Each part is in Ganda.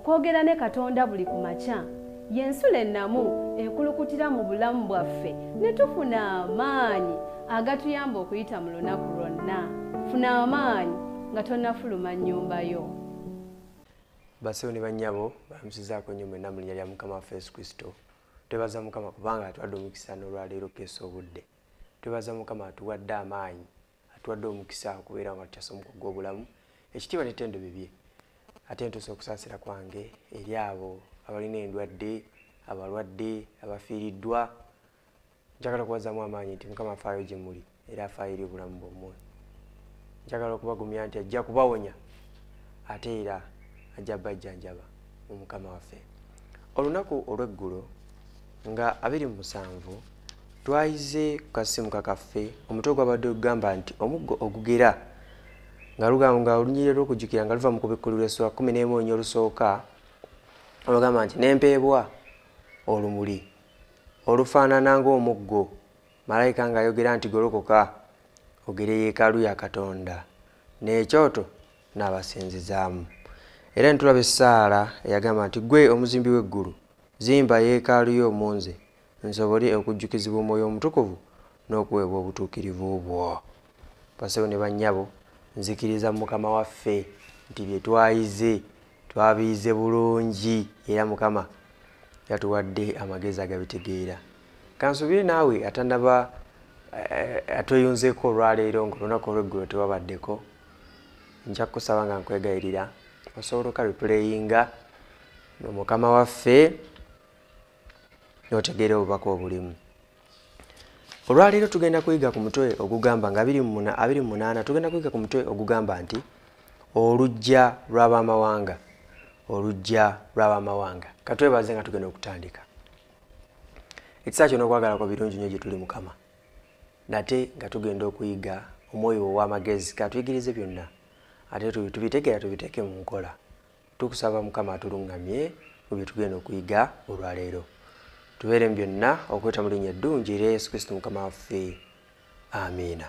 Okwogera ne Katonda buli ku makya y'ensulo ennamu ekulukutira mu bulamu bwaffe ne tufuna amaanyi agatuyamba okuyita mu lunaku lwonna. Funa amaanyi nga tonnafuluma nnyumba yo. Bassebo ne bannyabo, balamusizaako nnyo mwenna mu linnya lya Mukama waffe Yesu Kristo. Twebaza Mukama kubanga atuwadde omukisa n'olwaleero okukeesa obudde. Twebaza Mukama atuwadde amaanyi, atuwadde omukisa okubeera nga tukyasa omuko gw'obulamu. Ekitiibwa n'ettendo bibye. Ate ntuusa okusaasira kwange eri abo abalina endwadde, abalwadde, abafiiriddwa. Njagala okubazaamu amaanyi nti Mukama afaayo gye muli era afaayo eri obulamu bwammwe. Njagala okubagumya nti ajja kubawonya ate era ajja bajjanjaba mu Mukama waffe. Olunaku olw'eggulo nga 27 twayize ku kasimuka kaffe omutwe gwabadde ogugamba nti omuggo ogugera nga lugamba nga olunyiriri lw'okujjukira nga luva mu kubikkulirwa essula 11 olusooka olugamba nti nempeebwa olumuli olufaanana ng'omuggo, malayika ng'ayogera nti golokoka ogere yeekaalu ya Katonda n'ekyoto n'abasinzizaamu. Era ne tulaba essaala eyagamba nti ggwe omuzimbi w'eggulu zimba yeekaalu yo mu nze nsobole okujjukizibwa Omwoyo Omutukuvu n'okuweebwa obutuukirivu bwo. Bassebo ne bannyabo, nzikiriza mu Mukama waffe nti bye twayize twabiyize bulungi era Mukama yatuwadde amagezi agabitegeera. Kansuubire naawe atannaba atweyunzeeko olwaleero ng'olunaku olw'eggulo tewabaddeko, nja kukusaba nga nkwegayirira osobola okareplayinga mu Mukama waffe n'otegeera obubaka obulimu. Olwaleero tugenda kuyiga ku mutwe ogugamba nga 28, tugenda kuyiga ku mutwe ogugamba nti oluggya lw'abamawanga, oluggya lw'abamawanga. Katwebaze nga tugenda okutandika. Ekisa kyo n'okwagala kwa birungi nnyo gye tuli Mukama. Nate nga tugenda okuyiga omwoyo ow'amagezi katuyigirize byonna ate tubitegeera tubiteeke mu nkola. Tukusaba Mukama atuluŋŋamye mu bye tugenda okuyiga olwaleero. Tubeere mu byonna okweta mu linnya eddungi erya Yesu Kristo Mukama waffe. Amiina.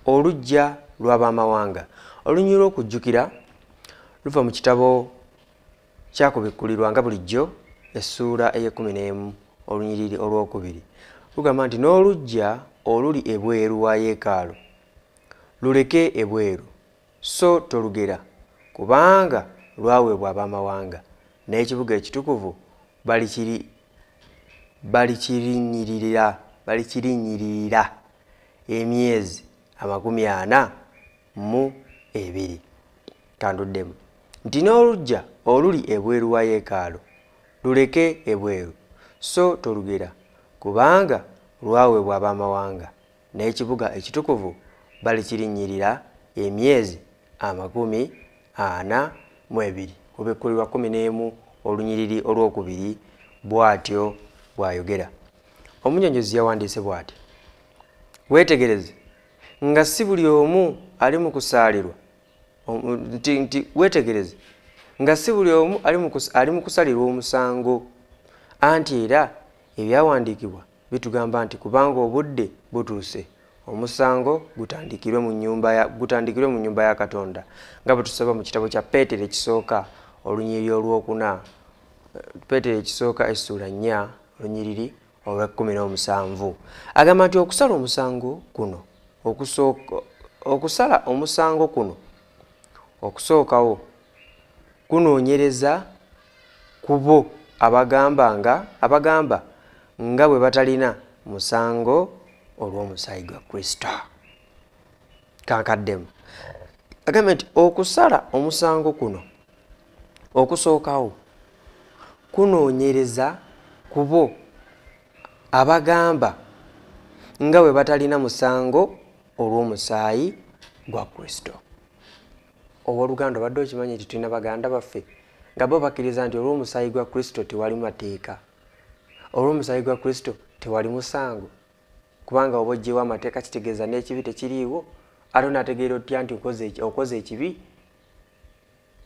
Oluggya lw'abamawanga. Olunyiriri lw'okujjukira luva mu kitabo kyakubikkulirwa nga bulijjo essuula ey'e11 olunyiriri olwokubiri. Lugamba nti n'oluggya oluli ebweru wa yeekaalu luleke ebweru so tolugera kubanga lwaweebwa abamawanga n'ekibuga ekitukuvu balikirinnyirira emyezi 42. Kanduddemu nti n'oluggya oluli ebweru wa yeekaalu luleke ebweru so tolugera kubanga lwaweebwa abamawanga n'ekibuga ekitukuvu balikirinnyirira emyezi 42. Kubikkulirwa 11 olunyiriri olwokubiri bw'atyo bw'ayogera. Omunyonyozi yawandiise bw'ati: weetegereze nga si buli omu ali mu kusaalirwa, nti weetegereze nga si buli omu ali mu kusalirwa omusango, anti era ebyawandiikibwa bitugamba nti kubanga obudde butuuse omusango gutandikirwe mu nnyumba ya Katonda, nga bwe tusoma mu kitabo kya Peetero ekisooka olunyiriri olwokuna, Peetero ekisooka essuula 4 olunyiriri olw'17. Agamba nti okusala omusango kuno okusala omusango kuno okusookawo kunoonyereza ku bo abagamba nga bwe batalina musango olw'omusaayi gwa Kristo. Kankaddemu. Agamba nti okusala omusango kuno okusookawo kunoonyereza ku bo abagamba nga bwe batalina musango olw'omusaayi gwa Kristo. Owooluganda obadde okimanyi nti tulina baganda baffe nga bo bakkiriza nti olw'omusaayi gwa Kristo tewali mateeka, olw'omusaayi gwa Kristo tewali musango, kubanga oba oggyewo amateeka kitegeeza n'ekibi tekiriiwo. Ate onaategeera otya nti okoze ekibi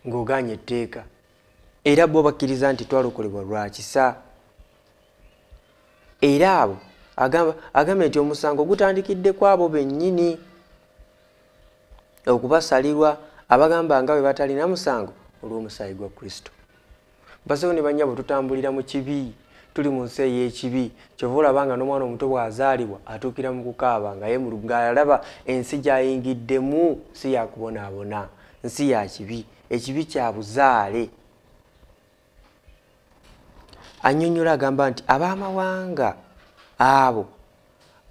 ng'ogaanye etteeka? Era bo bakkiriza nti twalokolebwa lwa kisa. Era abo agambye nti omusango gutandikidde ku abo bennyini okubasalirwa abagamba nga bwe batalina musango olw'omusaayi gwa Kristo. Bassebo ne bannyabo, tutambulira mu kibi, tuli mu nsi ey'ekibi. Kyova olaba nga n'omwana omuto bw'azaalibwa atuukira mu kukaaba nga ye ng'alaba ensi gy'ayingiddemu si ya kubonaabona, nsi ya kibi, ekibi kya buzaale. Annyonnyola agamba nti ab'amawanga abo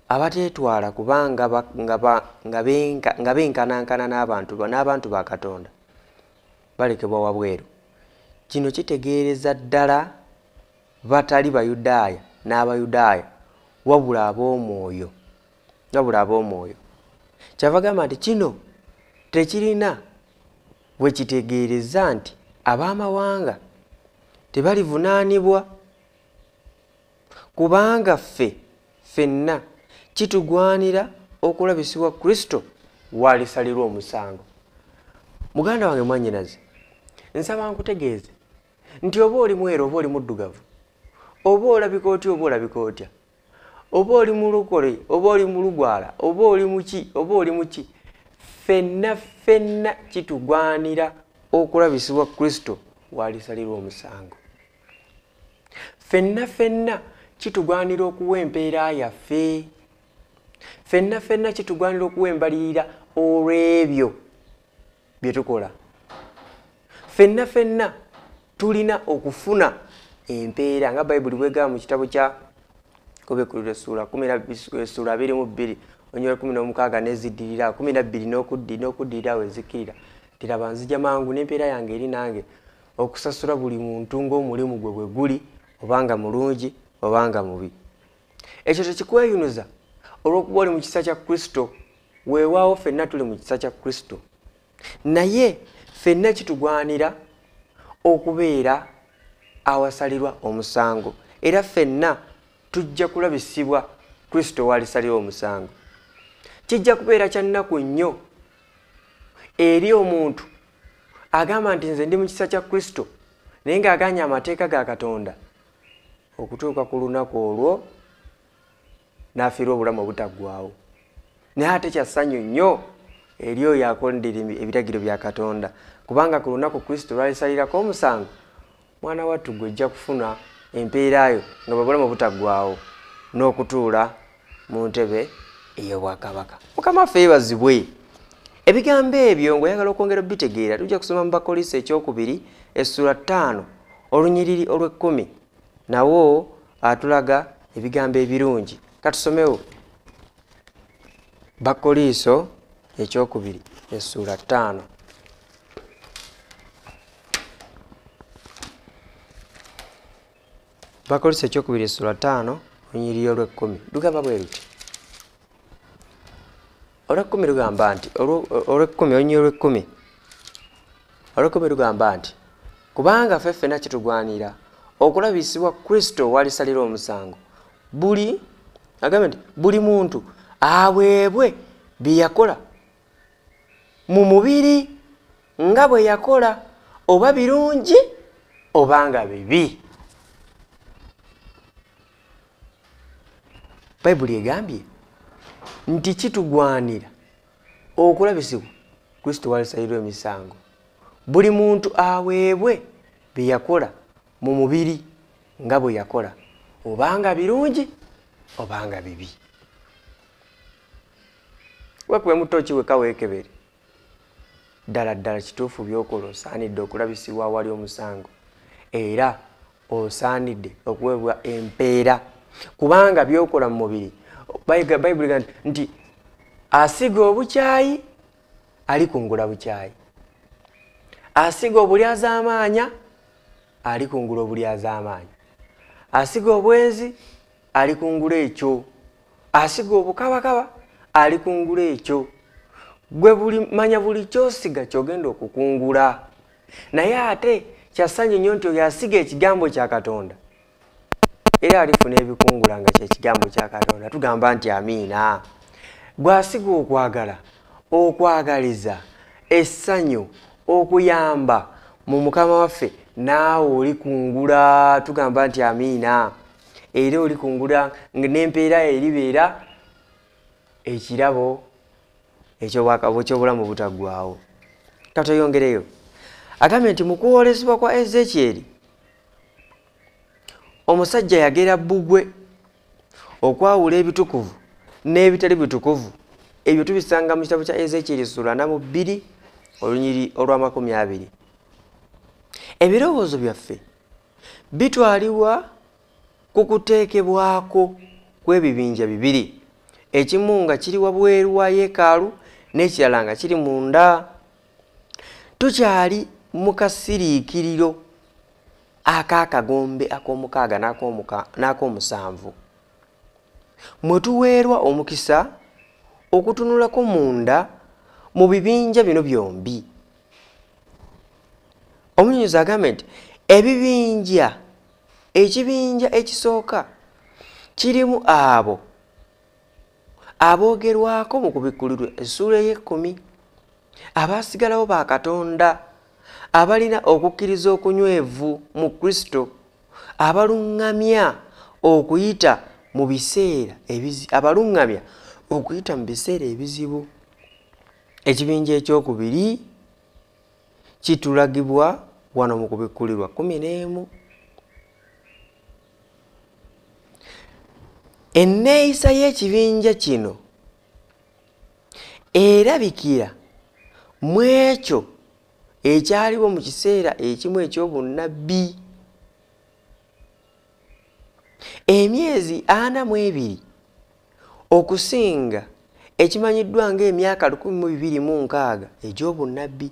abateetwala kubanga nga benkanankana n'abantu ba Katonda balekebwa wabweru. Kino kitegeereza ddala batali Bayudaaya n'Abayudaaya wabula ab'omwoyo. Kyava agamba nti kino tekirina bwe kitegeereza nti ab'amawanga tebalivunaanibwa, kubanga ffe ffenna kitugwanira okulabisibwa Kristo walisalirwa omusango. Muganda wange mwannyinaze, nsaba nkutegeeze nti oba oli mweru oba oli muddugavu, oba olabika otya oba olabika otya, oba oli mulokole oba oli mulugwala oba oli muki oba oli muki, ffenna ffenna kitugwanira okulabisibwa Kristo walisalirwa omusango. Ffenna ffenna kitugwanira okuwa empeera yaffe. Ffenna ffenna kitugwanira okuwa embalirira olw'ebyo bye tukola. Ffenna ffenna tulina okufuna empeera nga Bayibuli bw'egamba mu kitabo kya Kubikkulirwa essuula 22 olunyiriri 16 n'eziddirira 12 n'okuddirira awo ezikkirira. Tiraba nzija mangu n'empeera yange eri nange okusasula buli muntu ng'omulimu gwe bwe guli, obanga mulungi obanga mubi. Ekyo tekikweyunuza olw'okuba oli mu kisa kya Kristo. Weewaawo ffenna tuli mu kisa kya Kristo, naye ffenna kitugwanira okubeera awasalirwa omusango, era ffenna tujja kulabisibwa Kristo walisalirwa omusango. Kijja kubeera kya nnaku nnyo eri omuntu agamba nti nze ndi mu kisa kya Kristo naye ng'agaanye amateeka ga Katonda, okutuuka ku lunaku olwo n'afiirwa obulamu obutaggwaawo. Naye ate kya ssanyu nnyo eri oyo akondera ebiragiro bya Katonda, kubanga ku lunaku Kristo lwalisalirako omusango, mwana wattu gwe ojja kufuna empeera yo nga bwe bulamu obutaggwaawo n'okutuula mu ntebe ey'obwakabaka. Mukama waffe yeebazibwe. Ebigambo ebyo ng'oyagala okwongera obitegeera, tujja kusoma mu Bakkolinso ekyokubiri essula 5 olunyiriri olw'ekkumi, nawo atulaga ebigambo ebirungi. Katusomewo Bakkolinso ekyokubiri essula 5. Bakkolinso ekyokubiri essula 5 olunyiriri olw'ekkumi lugamba bwe luti. Olw'ekkumi lugamba nti olw'ekkumi olunyiriri olw'ekkumi olw'ekkumi lugamba nti kubanga ffe ffenna kitugwanira okulabisibwa Kristo walisalira omusango, buli agambe nti buli muntu aweebwe bye yakola mu mubiri nga bwe yakola, oba birungi oba nga bibi. Bayibuli egambye nti kitugwanira okulabisibwa Kristo walisalirwa emisango, buli muntu aweebwe bye yakola mu mubiri nga bwe yakola, obanga birungi obanga bibi. Wekube mutoki weka weekebere, ddala ddala kituufu by'okola osaanidde okulabisibwa awali omusango, era osaanidde okuweebwa empeera, kubanga by'okola mu mubiri. Bayibuli egamba nti asiga obukyayi alikungula bukyayi, asiga obulyazaamaanya alikungula obulyazaamaanya, asiga obwenzi alikungula ekyo, asiga obukabakaba alikungula ekyo. Gwe buli manya buli ky'osiga ky'ogenda okukungula. Naye ate kya ssanyu nnyo nti oyo asiga ekigambo kya Katonda era alifuna ebikungula nga kyekigambo kya Katonda. Tugamba nti amiina. Bw'asiga okwagala, okwagaliza, essanyu, okuyamba mu Mukama waffe, naawe olikungula. Tugamba nti amiina. Era olikungula n'empeera eribeera ekirabo eky'obulamu obutaggwaawo. Katweyongereyo. Agambye nti mu kwolesebwa kwa Ezeekyeri Omusajja yagera bbugwe okwawula ebitukuvu n'ebitali bitukuvu. Ebyo tubisanga mu kitabo kya Ezeekyeri ssuula 42 olunyiri olw'amakumi abiri. Ebirowoozo byaffe bitwalibwa ku kuteekebwako kw'ebibinja bibiri, ekimu nga kiri wabweru wa yeekaalu n'ekirala nga kiri munda. Tukyali mu kasiriikiriro ak'akagombe ak'omukaaga n'ak'omusanvu, mwe tuweerwa omukisa okutunulako munda mu bibinja bino byombi. Omunyonyozi agambye nti ekibinja ekisooka kirimu abo aboogerwako mu Kubikkulirwa essuula ey'ekkumi, abaasigalawo ba Katonda, abalina okukkiriza okunywevu mu Kristo, abaluŋŋamya okuyita mu biseera ebizibu. Ekibinja ekyokubiri kitulagibwa wano mu Kubikkulirwa 11. Enneeyisa y'ekibinja kino erabikira mu ekyo ekyaliwo mu kiseera ekimu eky'obunnabbi. Emyezi 42, okusinga ekimanyiddwa ng'emyaka 1260 egy'obunnabbi,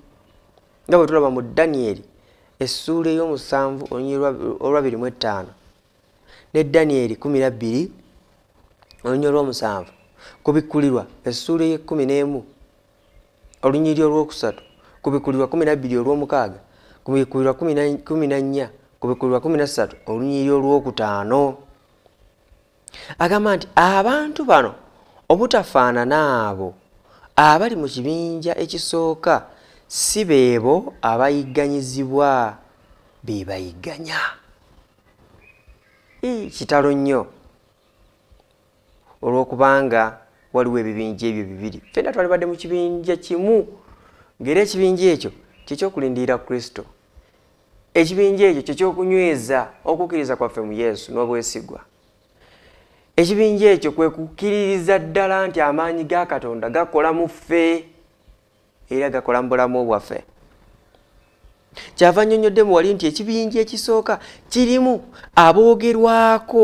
nga bwe tulaba mu Danyeri essuula ey'omusanvu olunyiri olwa 25 ne Danyeri 12 olunyiri olw'omusanvu, Kubikkulirwa essuula ey'e11 olunyiri olwokusatu, Kubikkulirwa 12 olw'omukaaga, Kubikkulirwa 14, Kubikkulirwa 13 olunyiri olwokutaano. Agamba nti abantu bano, obutafaanana abo abali mu kibinja ekisooka, si beebo abayigganyizibwa, be bayigganya. Kitalo nnyo, olw'okubanga waliwo ebibinja ebyo bibiri. Ffenna twalibadde mu kibinja kimu, ng'era ekibinja ekyo kyekyokulindirira Kristo. Ekibinja ekyo kyekyokunyweza okukkiriza kwaffe mu Yesu n'obwesigwa. Ekibinja ekyo kwe kukkiririza ddala nti amaanyi ga Katonda gakola mu ffe era gakola mu bulamu bwaffe. Kyava nnyonnyodde mu wali nti ekibinja ekisooka kirimu aboogerwako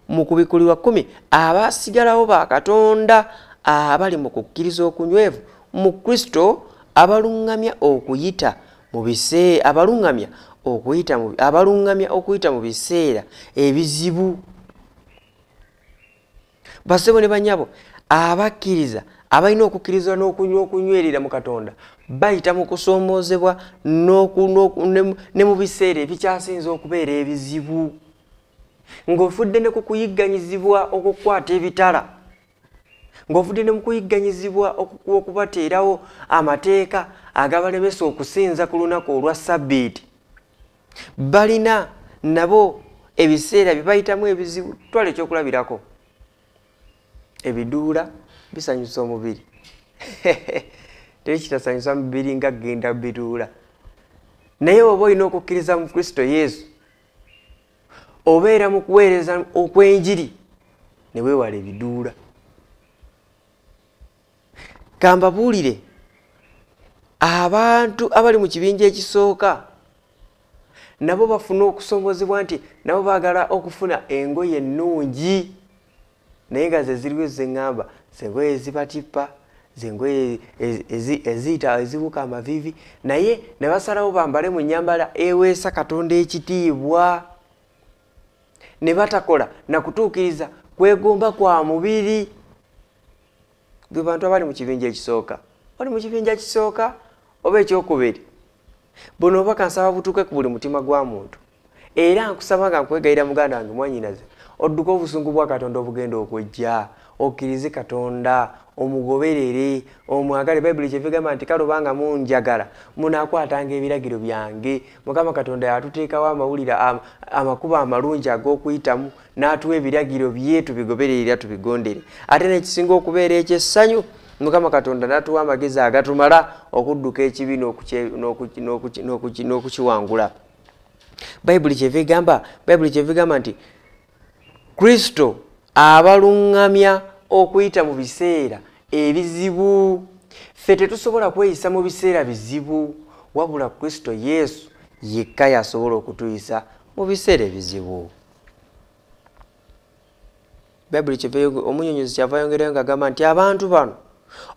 mu Kubikkulirwa 10, abasigalawo ba Katonda, abali mu kukkiriza okunywevu mu Kristo, abaluŋŋamya okuyita mu biseera ebizibu. Basebo ne banyabo, abakkiriza abalina okukkiriza n'okunywa okunywerera mu Katonda bayita mu kusoomoozebwa ne mu biseera ebikyasinza okubeera ebizibu, ng'ofudde ne ku kuyigganyizibwa okukwata ebitala, ng'ovudde ne mu kuyigganyizibwa okubateerawo amateeka agabalemesa okusinza ku lunaku olwa Sabbiiti. Balina nabo ebiseera bye bayitamu ebizibu. Twala ekyokulabirako, ebiduula bisanyusa omubiri. Teri kitasanyusa mubiri nga genda biduula, naye oba olina okukkiriza mu Kristo Yesu, obeera mu kuweereza okw'enjiri ne weewala ebiduula. Kambabuulire, abantu abali mu kibinja ekisooka nabo bafuna okusombozebwa nti nabo baagala okufuna engoye ennungi, naye nga ze ziriwo zeŋŋamba, zengoye ezibatippa, zengoye eziyita ezibuuka amaviivi, naye ne basalawo bambale mu nnyambala eweesa Katonda ekitiibwa, ne batakola nakutuukiriza kwegomba kwa mubiri. Gwe bantu abali mu kibinja ekisooka, bali mu kibinja kisooka oba ekyokubiri? Buno obubaka nsaba butuuke ku buli mutima gwa muntu, era nkusaba nga nkwegayira, muganda wange, mwanyinaze, odduke obusungu bwa Katonda obugenda okujja, okkirize Katonda, omugoberere, omwagale. Bayibuli kyeva egamba nti, "Kale obanga munjagala, munaakwatanga ebiragiro byange." Mukama Katonda yatuteekawo amawulire, amakubo amalungi ag'okuyitamu, n'atuwa ebiragiro bye tubigoberere era tubigondere. Ate n'ekisinga okubeera ekyessanyu, Mukama Katonda n'atuwa amagezi agatumala okudduka ekibi n'okukiwangula. Bayibuli kyeva egamba nti Kristo abaluŋŋamya okuyita mu biseera ebizibu. Ffe tetusobola kweyisa mu biseera bizibu, wabula Kristo Yesu yekka yasobola okutuyisa mu biseera ebizibu. Bayibuli kyeva omunyonyozi kyava ayongerayo ng'agamba nti abantu bano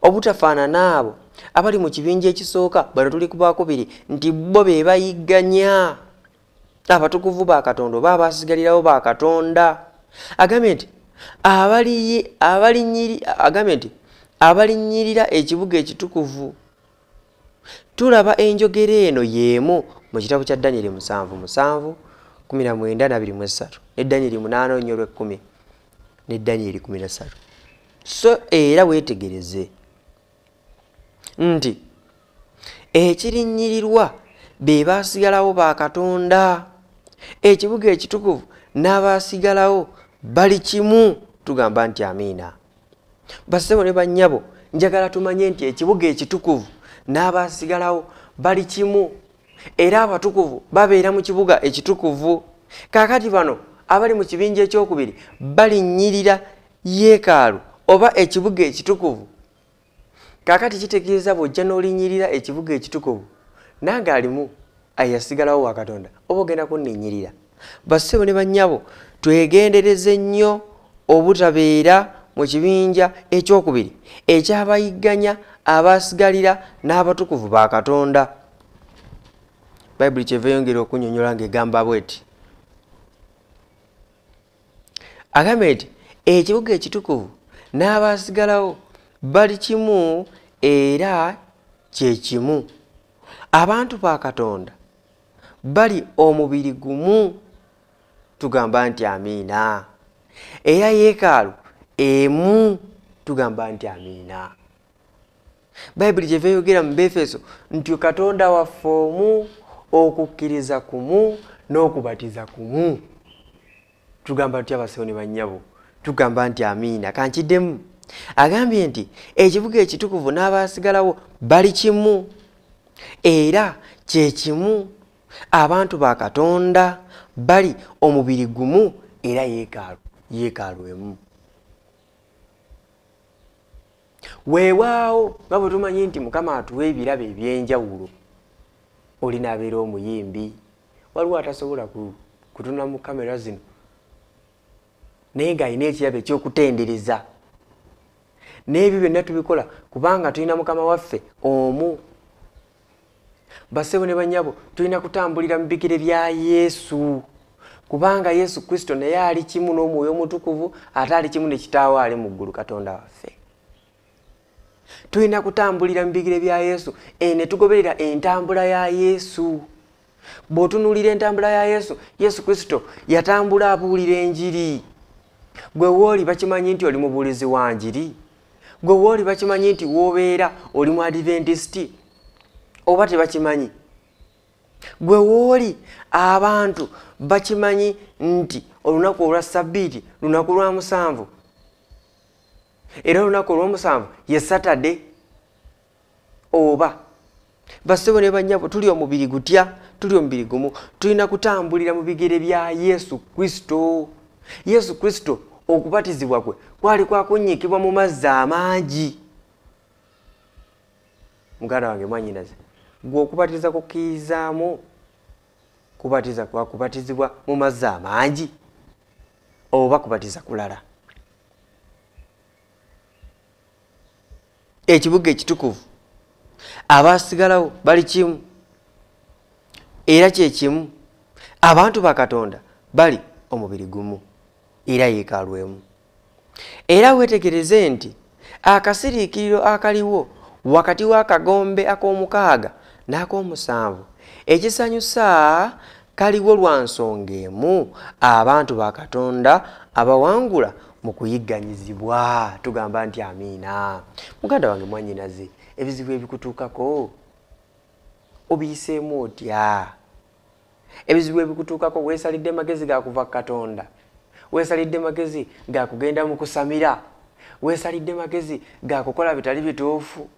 obutafaanana abo abali mu kibinja ekisooka, bano tuli ku baakubiri, nti bo be bayigganya abatukuvu ba Katonda oba abasigalirawo ba Katonda. Agambye nti abalinnyirira ekibuga ekitukuvu. Tulaba enjogera eno y'emu mu kitabo kya Danyeri 7:7, 19:23 ne Danyeri 8:10 ne Danyeri 13. So era weetegereze nti ekirinnyirirwa be baasigalawo ba Katonda, ekibuga ekitukuvu n'abaasigalawo bali kimu. Tugamba nti amiina. Bassebo ne bannyabo, njagala tumanye nti ekibuga ekitukuvu n'abaasigalawo bali kimu, era abatukuvu babeera mu kibuga ekitukuvu. Kaakati bano abali mu kibinja ekyokubiri balinnyirira yeekaalu oba ekibuga ekitukuvu. Kaakati kitegeeza bw'ojja n'olinnyirira ekibuga ekitukuvu, nange alimu ayasigalawo wa Katonda oba ogenda kunninnyirira. Bassebo ne bannyabo, twegendereze nnyo obutabeera mu kibinja ekyokubiri ekyabayigganya abasigalira n'abatukuvu ba Katonda. Bayibuli kyeva eyongera okunnyonnyola ng'egamba bw'eti. Agambye nti ekibuga ekitukuvu n'abasigalawo bali kimu era kye kimu. Abantu ba Katonda bali omubiri gumu. Tugamba nti amiina. Era yeekaalu emu. Tugamba nti amiina. Bayibuli kyeva eyogera mu Befeso nti Katonda waffe omu, okukkiriza kumu n'okubatiza kumu. Tugamba nti abassebo ne bannyabo, tugamba nti amiina. Kankiddemu. Agambye nti ekibuga ekitukuvu n'abaasigalawo bali kimu era kye kimu. Abantu ba Katonda bali omubiri gumu era yeekaalu emu. Weewaawo nga bwe tumanyi nti Mukama atuwa ebirabo eby'enjawulo, olina abeera omuyimbi, waliwo atasobola kutunula mu kamera zino naye ng'alina ekirabo ekyokutendereza. N'ebyo byonna tubikola kubanga tulina Mukama waffe omu. Bassebo ne bannyabo, tulina kutambulira mu bigere bya Yesu, kubanga Yesu Kristo naye ali kimu n'Omwoyo Omutukuvu, ate ali kimu ne Kitaawe ali mu ggulu Katonda waffe. Tulina kutambulira mu bigere bya Yesu ne tugoberera entambula ya Yesu. Bw'otunuulira entambula ya Yesu, Yesu Kristo yatambula abuulira enjiri. Gwe wooli bakimanyi nti oli mubuulizi wa njiri? Gwe wooli bakimanyi nti w'obeera oli mu Adventisiti oba tebakimanyi? Gwe wooli abantu bakimanyi nti olunaku olwa Ssabbiiti lunaku lwa 7, era olunaku olw'omusanvu ye Saturday oba? Bassebo ne bannyabo, tuli omubiri gutya? Tuli omubiri gumu. Tulina kutambulira mu bigere bya Yesu Kristo. Yesu Kristo okubatizibwa kwe kwali kwa kunnyikibwa mu mazzi amangi. Muganda wange mwannyinaze, gwe okubatiza kukkirizaamu kubatiza kwa kubatizibwa mu mazzi amangi oba kubatiza kulala? Ekibuga ekitukuvu abaasigalawo bali kimu era kye kimu. Abantu ba Katonda bali omubiri gumu era yeekaalu emu. Era weetegereze nti akasiriikiriro akaliwo wakati w'akagombe ak'omukaaga n'ak'omusanvu ekisanyusa kaliwo lwa nsonga emu, abantu ba Katonda abawangula mu kuyigganyizibwa. Tugamba nti amiina. Muganda wange mwannyinaze, ebizibu ebikutuukako obiyiseemu otya? Ebizibu ebikutuukako weesalidde magezi ga kuva ku Katonda, weesalidde magezi ga kugenda mu kusamira, weesalidde magezi ga kukola bitali bituufu,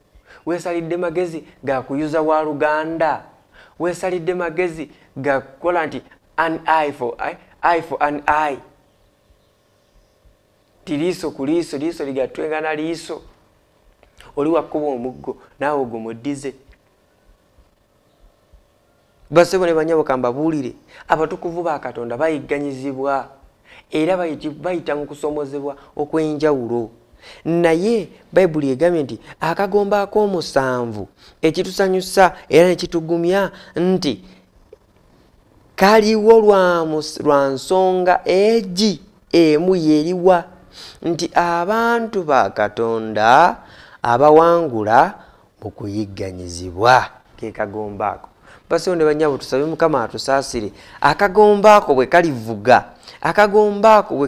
weesalidde magezi ga kuyuza wa luganda, weesalidde magezi ga kukola nti An eye for eye for an eye, ti liiso ku liiso, liiso ligattwenga na liiso. Oli wakkuba omuggo naawe ogumuddize. Bassebo ne bannyabo, kambabuulire, abatukuvu ba Katonda bayigganyizibwa era bayita mu kusomozebwa okw'enjawulo. Naye Bayibuli egambye nti akagombe ak'omusanvu, ekitusanyusa era ne kitugumya nti kaliwo lwa nsonga egi emu, yeriwa? Nti abantu ba Katonda abawangula mu kuyigganyizibwa. Ke kagombe ako. Bassebo ne bannyabo, tusabe Mukama atusaasire. Akagombe ako bwe kalivuga, akagombe ako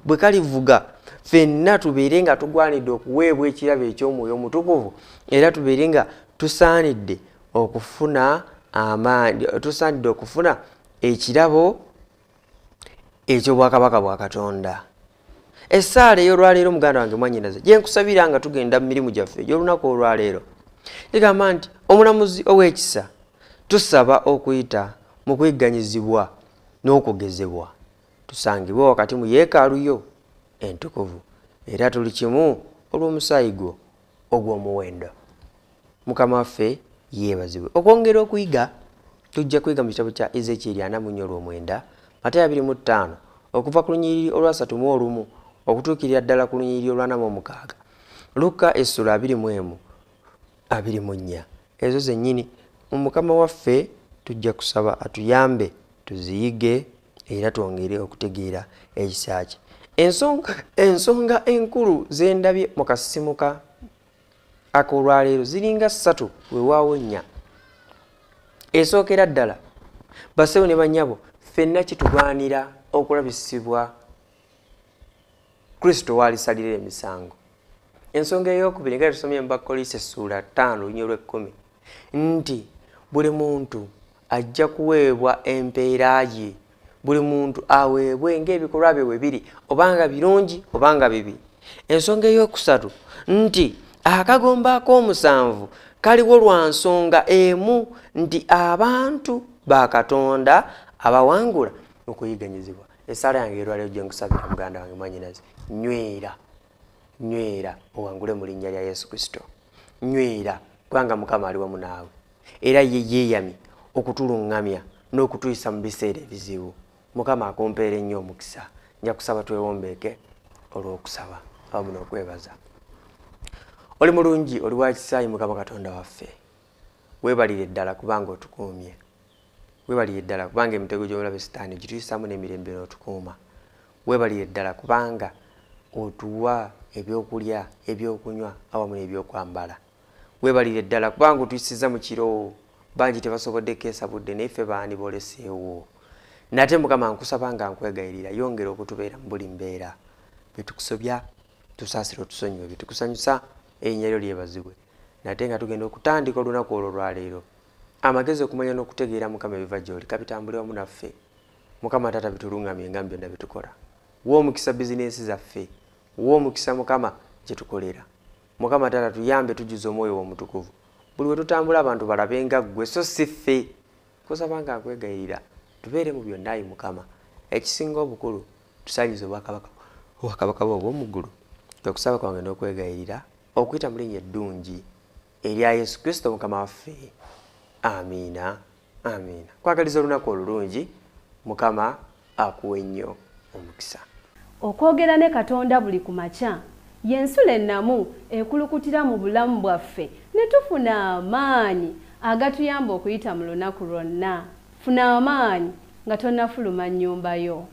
bwe kalivuga, ffenna tubeere nga tugwanidde okuweebwa ekirabo eky'Omwoyo Omutukuvu, era tubeere nga tusaanidde okufuna amaanyi, tusaanidde okufuna ekirabo eky'obwakabaka bwa Katonda. Essaala ey'olwaleero, muganda wange, mwannyinaze, gye nkusabira nga tugenda mu mirimu gyaffe egy'olunaku olwaleero, egamba nti omulamuzi ow'ekisa, tusaba okuyita mu kuyigganyizibwa n'okugezebwa tusangibwe wakati mu yeekaalu yo entukuvu, era tuli kimu olw'omusaayi gwo ogw'omuwendo. Mukama waffe yeebazibwe. Okwongera okuyiga, tujja kuyiga mu kitabo kya Ezekyeri 44, Matayo 25, okuva ku lunyiriri olwasatu mu olumu okutuukirira ddala ku lunyiriri olw'46, Luka essula 21, 24. Ezo zennyini mu Mukama waffe tujja kusaba atuyambe tuziyige era twongere okutegeera ekisa kye. Ensonga enkulu zendabye mu kasisimuka ak'olwaleero ziringa ssatu, weewaawo nnya. Esookera ddala, bassebo ne bannyabo, ffenna kitugwanira okulabisibwa Kristo waalisalira emisango. Ensonga ey'okubiri, nga tusomye mu Bakkolinso essuula 5 olunyiriri olw'ekkumi, nti buli muntu ajja kuweebwa empeera ye, buli muntu aweebwe ng'ebikolwa bye bwe biri, obanga birungi obanga bibi. Ensonga ey'okusatu, nti akagombe ak'omusanvu kaliwo lwa nsonga emu, nti abantu ba Katonda abawangula okuyigganyizibwa. Essaala yange olwaleero gye nkusabira, muganda wange, mwannyinaze, nywera, nywera owangule mu linnya lya Yesu Kristo. Nywera, kubanga Mukama ali wamu naawe, era ye yeeyamye okutuluŋŋamya n'okutuyisa mu biseera ebizibu. Mukama akumpeera ennyo omukisa. Nja kusaba twewombeeke olw'okusaba awamu n'okwebaza. Oli mulungi, oli wa kisaayi, Mukama Katonda waffe. Weebalire ddala kubanga otukuumye, weebalire ddala kubanga emitego gy'omulabe Sitaani gituyisaamu n'emirembe n'otukuuma. Weebalire ddala kubanga otuwa ebyokulya, ebyokunywa awamu n'ebyokwambala. Weebalire ddala kubanga otuyisiza mu kiro, bangi tebasobodde keesa budde, naye ffe baani booleseewo? Nate Mukama, nkusaba nga nkwegayirira, yongera okutubeera mu buli mbeera. Byetukusobya tusaasire, otusonyiwe. Byetukusanyusa, erinnya lyo lyebazibwe. Nate nga tugenda okutandika olunaku olwo lwaleero, amagezi, okumanya n'okutegeera, Mukama, ebiva gy'oli kabitambule wamu naffe. Mukama Taata, bituluŋŋamye nga mu byonna byetukola. Wa omukisa bizinensi zaffe, wa omukisa, Mukama, gye tukolera. Mukama Taata, tuyambe, tujjuze Omwoyo w'Omutukuvu. Buli we tutambula abantu balabe nga ggwe so si ffe. Kusaba nga nkwegayirira, tubeere mu byonna, ayi Mukama. Ekisinga obukulu, tusaanyize obwakabaka bwe obw'omu ggulu. Kwe kusaba kwange n'okwegayirira okuyita mu linnya eddungi erya Yesu Kristo Mukama waffe. Amiina, amiina. Kwagaliza olunaku olulungi. Mukama akuwe nnyo omukisa. Okwogera ne Katonda buli ku makya y'ensulo ennamu ekulukutira mu bulamu bwaffe ne tufuna amaanyi agatuyamba okuyita mu lunaku lwonna. Funa amaanyi nga tonnafuluma nnyumba yo.